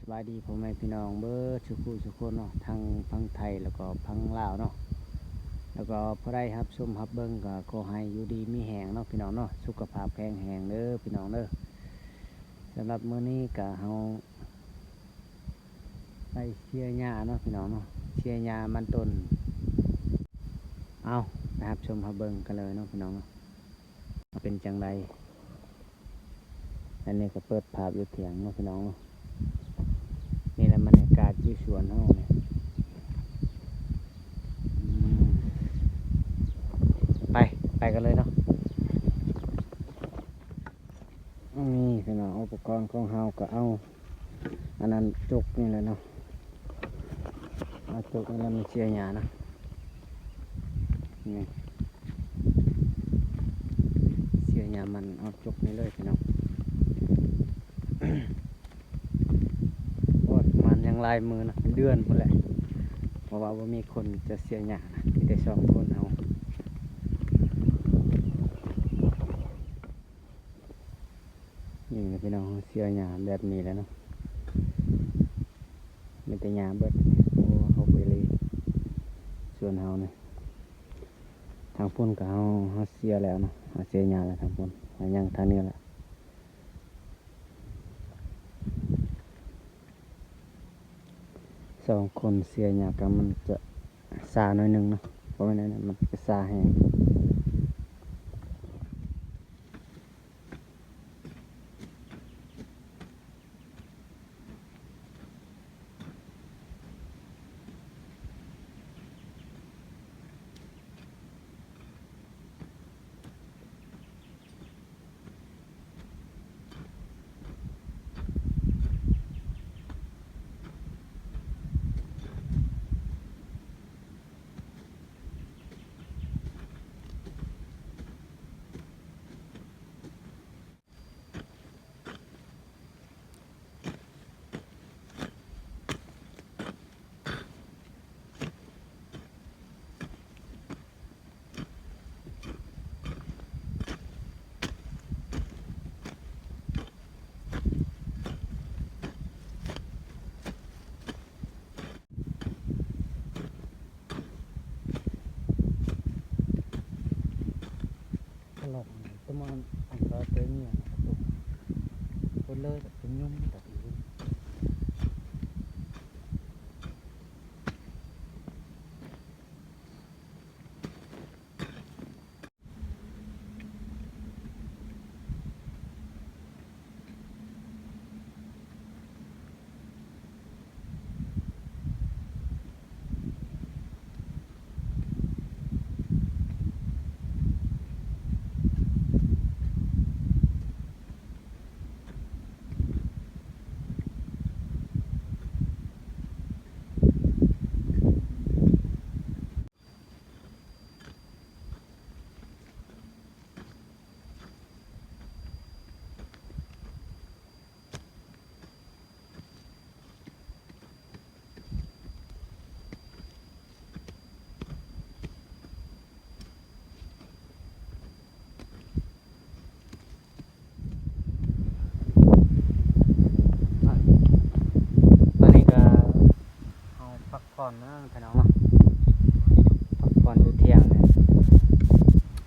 ສະບາຍດີພໍ່ແມ່ພີ່ນ້ອງເບິດສູ່ຄູ່ສູ່ຄົນເນາະ ທັງຝັ່ງໄທ ແລ້ວກໍຝັ່ງລາວເນາະ ແລ້ວກໍຜູ້ໃດຮັບຊົມຮັບເບິ່ງ ກໍຂໍໃຫ້ຢູ່ດີມີແຮງເນາະພີ່ນ້ອງເນາະ ສຸຂະພາບແຂງແຮງເດີພີ່ນ້ອງເດີ. ສຳລັບມື້ນີ້ກໍເຮົາໄປເສຍຫຍ້າເນາະພີ່ນ້ອງເນາະ ເສຍຫຍ້າມັນຕົ້ນ. ເອົາ ໄປຮັບຊົມຮັບເບິ່ງກັນເລີຍເນາະພີ່ນ້ອງເນາະ ເປັນຈັ່ງໃດ. ອັນນີ້ກໍເປີດພາບຢູ່ຖຽງເນາະພີ່ນ້ອງເນາະ ນີ້ແຫຼະບັນຍາກາດຢູ່ສວນເຮົານີ້. ອືມ ໄປ ໄປກັນເລີຍເນາະ. ນີ້ພີ່ນ້ອງ ອຸປະກອນຂອງເຮົາກໍເອົາ ອັນນັ້ນຈົກນີ້ແຫຼະເນາະ ເອົາຈົກນີ້ແຫຼະມາເສຍຫຍ້ານະ. ນີ້ ເສຍຫຍ້າມັນ ເອົາຈົກນີ້ເລີຍພີ່ນ້ອງ. ໂອ້ຍ ມັນຍັງຫຼາຍມື້ນະ ເປັນເດືອນພຸ້ນແຫຼະ ເພາະວ່າບໍ່ມີຄົນຈະເສຍຫຍ້ານະ ມີແຕ່ສອງຄົນເຮົາ. ນີ້ນະພີ່ນ້ອງ ເສຍຫຍ້າແບບນີ້ແຫຼະເນາະ ມີແຕ່ຫຍ້າເບິດ. ໂອ້ ຮົກອີ່ຫຼີສວນເຮົານີ້. ທາງພຸ້ນກໍເຮົາ ເຮົາເສຍແລ້ວເນາະ ເຮົາເສຍຫຍ້າແລ້ວທາງພຸ້ນ ມາຍັງທາງນີ້ແຫຼະ. ສອງຄົນເສຍຫຍ້າກໍມັນຈະຊ້າໜ້ອຍໜຶ່ງເນາະ ເພາະວ່ານັ້ນມັນຈະຊ້າແຮງ. ຕະຫຼອດ ປະມານອັນກໍເຕີເງຍນະ ປະຕູ ຄົນເລີຍແບບເປັນຍຸ່ມແບບນີ້. ຕອນນີ້ກໍເຮົາພັກຜ່ອນເນາະພີ່ນ້ອງເນາະ ພັກຜ່ອນຢູ່ຖຽງນີ້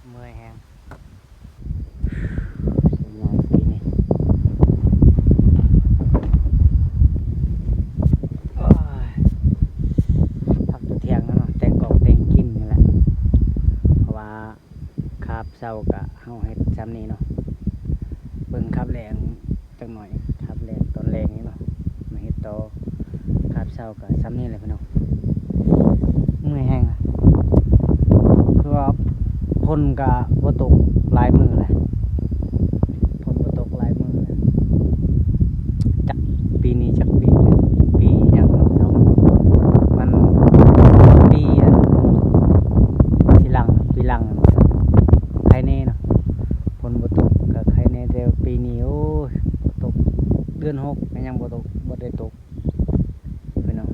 ເມື່ອຍແຮງ. ສວຍງາມປີນີ້ ໂອ້ຍ ພັກຢູ່ຖຽງເນາະ ແຕ່ງກອງແຕ່ງກິນນີ້ແຫຼະ ເພາະວ່າຄາບເຊົ້າກະເຮົາເຮັດຊ່ຳນີ້ເນາະ ເບິ່ງຄາບແລງ ຈັກໜ້ອຍ ຄາບແລງຕອນແລງນີ້ເນາະ ມາເຮັດຕໍ່ ຄາບເຊົ້າກໍຊ່ຳນີ້ແຫຼະພີ່ນ້ອງ ເມື່ອຍແຮງ ຄືວ່າຝົນກໍບໍ່ຕົກຫຼາຍມື້ແລ້ວ ຝົນບໍ່ຕົກຫຼາຍມື້ແລ້ວ ຈັກປີນີ້ຈັກປີ ປີຫຍັງເນາະ ມັນປີອັນ ປີຫຼັງ ປີຫຼັງໄຄແນ່ເນາະ ຝົນບໍ່ຕົກກໍໄຄແນ່ ແຕ່ປີນີ້ ໂອ້ຍ ບໍ່ຕົກ ເດືອນຫົກກໍຍັງບໍ່ຕົກ ບໍ່ໄດ້ຕົກພີ່ນ້ອງ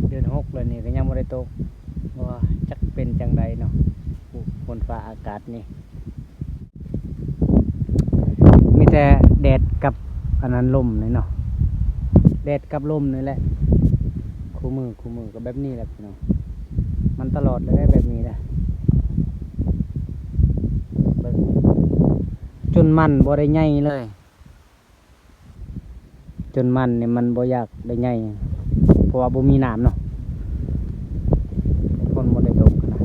ເດືອນຫົກແລ້ວນີ້ກໍຍັງບໍ່ໄດ້ຕົກ ວ່າຈັກເປັນຈັ່ງໃດເນາະ ໂອ້ ຝົນຟ້າອາກາດນີ້ ມີ ແຕ່ແດດກັບອັນນັ້ນ ລົມນີ້ເນາະ ແດດກັບລົມນີ້ແຫຼະ ຄູ່ມື້ ຄູ່ມື້ກໍແບບນີ້ແຫຼະພີ່ນ້ອງ ມັນຕະຫຼອດເລີຍແບບນີ້ນະ ເບິ່ງ ຈົນມັນບໍ່ໄດ້ໃຫຍ່ເລີຍ. ຈົນມັນນີ້ມັນບໍ່ຢາກໄດ້ໃຫຍ່ ເພາະວ່າບໍ່ມີນ້ຳເນາະ ຝົນບໍ່ໄດ້ຕົກນະ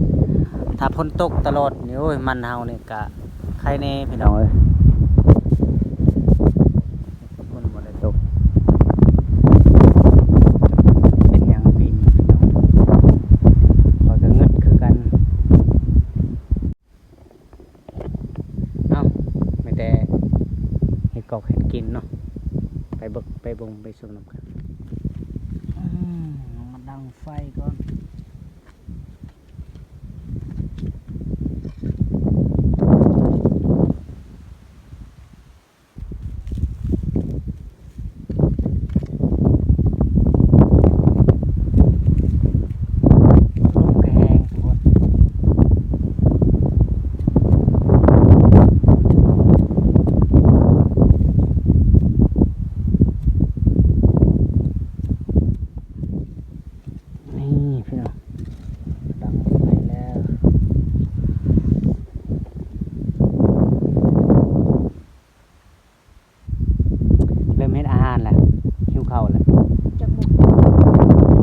ຖ້າຝົນຕົກຕະຫຼອດນີ້ ໂອ້ຍ ມັນເຮົານີ້ກະໄຄແດ່ພີ່ນ້ອງເອີຍ ຝົນບໍ່ໄດ້ຕົກ ເປັນຫຍັງປີນີ້ພີ່ນ້ອງ ຂ້ອຍກໍງຶດຄືກັນ. ເອົ້າ ມີແຕ່ເຮັດກອກເຮັດກິນເນາະ ໄປເບິ່ງ ໄປເບິ່ງ ໄປຊົມນຳກັນ ອືມ ມາດັງໄຟກ່ອນ. ລົມກໍແຮງທຸກຄົນ ນີ້ພີ່ນ້ອງ ດັງໄຟແລ້ວ. ເລີ່ມເຮັດອາຫານແລ້ວ ຫິວເຂົ້າແລ້ວ ຈັກໂມງ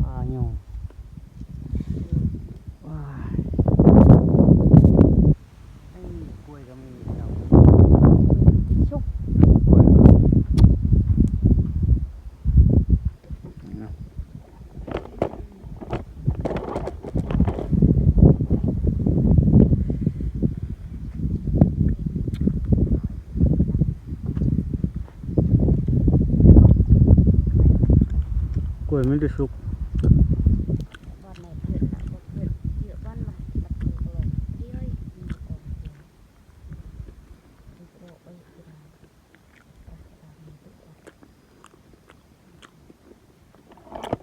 ອາຍຸ ວ້າຍ ເອີ ກ້ວຍກໍມີເຈົ້າ ສຸກ ກ້ວຍ ກ້ວຍມັນຈະສຸກ.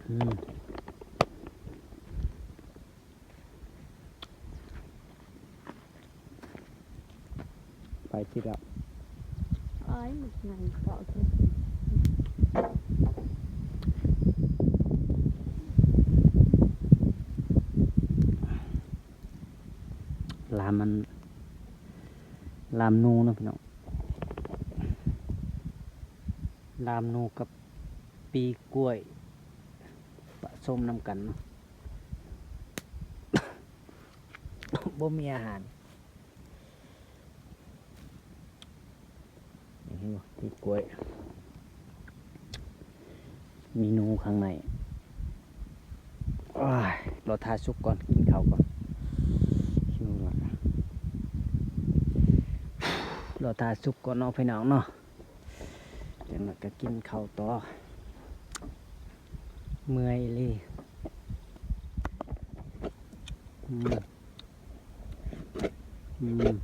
ອືມ ໄປຕິດແລ້ວ ອ້າຍ ມັນເກາະ ລາມມັນ ລາມໜູເນາະພີ່ນ້ອງ ລາມໜູກັບປີກລ້ວຍປະສົມນຳກັນເນາະ ບໍ່ມີອາຫານ. ນີ້ເຫັນບໍ່ ມີກ້ວຍ ມີໜູຂ້າງໃນ. ໂອ້ຍ ລໍຖ້າສຸກກ່ອນ ກິນເຂົ້າກ່ອນ ຫິວລະ ລໍຖ້າສຸກກ່ອນເນາະ ພີ່ນ້ອງເນາະ ຈັ່ງໜ້ອຍກໍກິນເຂົ້າຕໍ່ ເມື່ອຍອີ່ຫຼີ. ອືມ ອືມ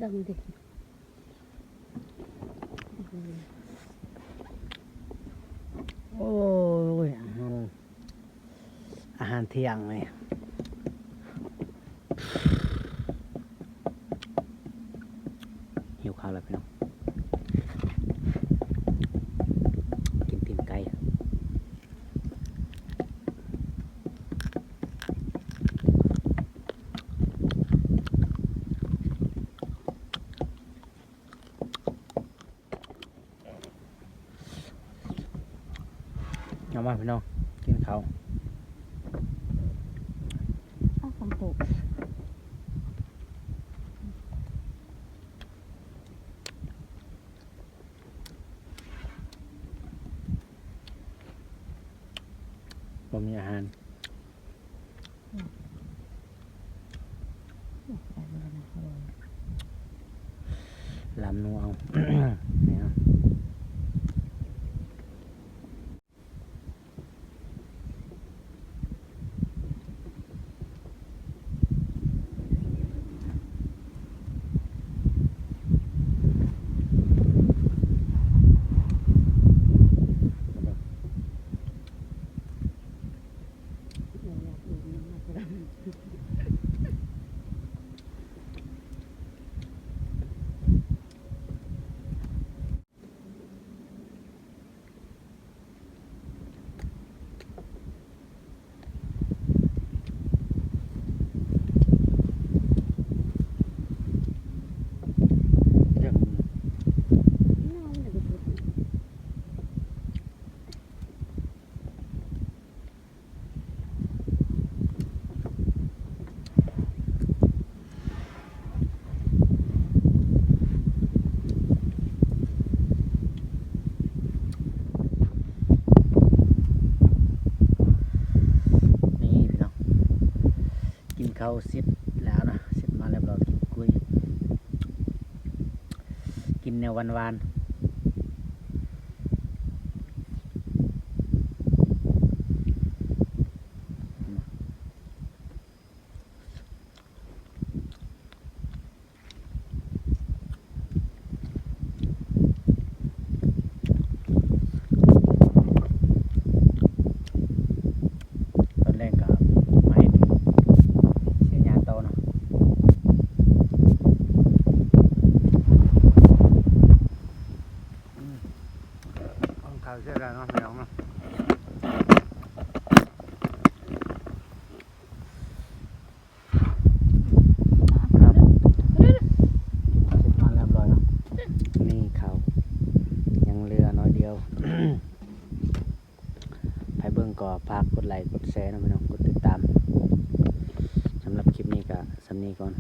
ດັງເດ ໂອ້ຍ ອາຫານ ອາຫານທ່ຽງນີ້. ຫິວເຂົ້າແລ້ວພີ່ນ້ອງ ກິນຕີນໄກ່ ເອົາມາພີ່ນ້ອງ ກິນເຂົ້າ ເອົາຄຳໂປກ ບໍ່ມີອາຫານ. ລາມນົວເອົາ ນີ້ເນາະ ເ ເສັດແລ້ວເນາະ ເສັດມາລຽບຮ້ອຍ ກິນກຸ້ຍ ກິນແນວຫວານໆ. ຕອນແລງກໍມາເຮັດເສຍຫຍ້າຕໍ່ເນາະ. ອືມ ຂອງເຂົາເສຍແລ້ວເນາະ ພີ່ນ້ອງເນາະ. ຄັບ ເສັດມາລຽບຮ້ອຍເນາະ. ນີ້ເຂົ້າຍັງເຫຼືອໜ້ອຍດຽວ. ໃຜເບິ່ງກໍຝາກກົດໄລກົດແຊເນາະພີ່ນ້ອງ ກົດຕິດຕາມ. ສຳລັບຄລິບນີ້ກໍສ່ຳນີ້ກ່ອນ.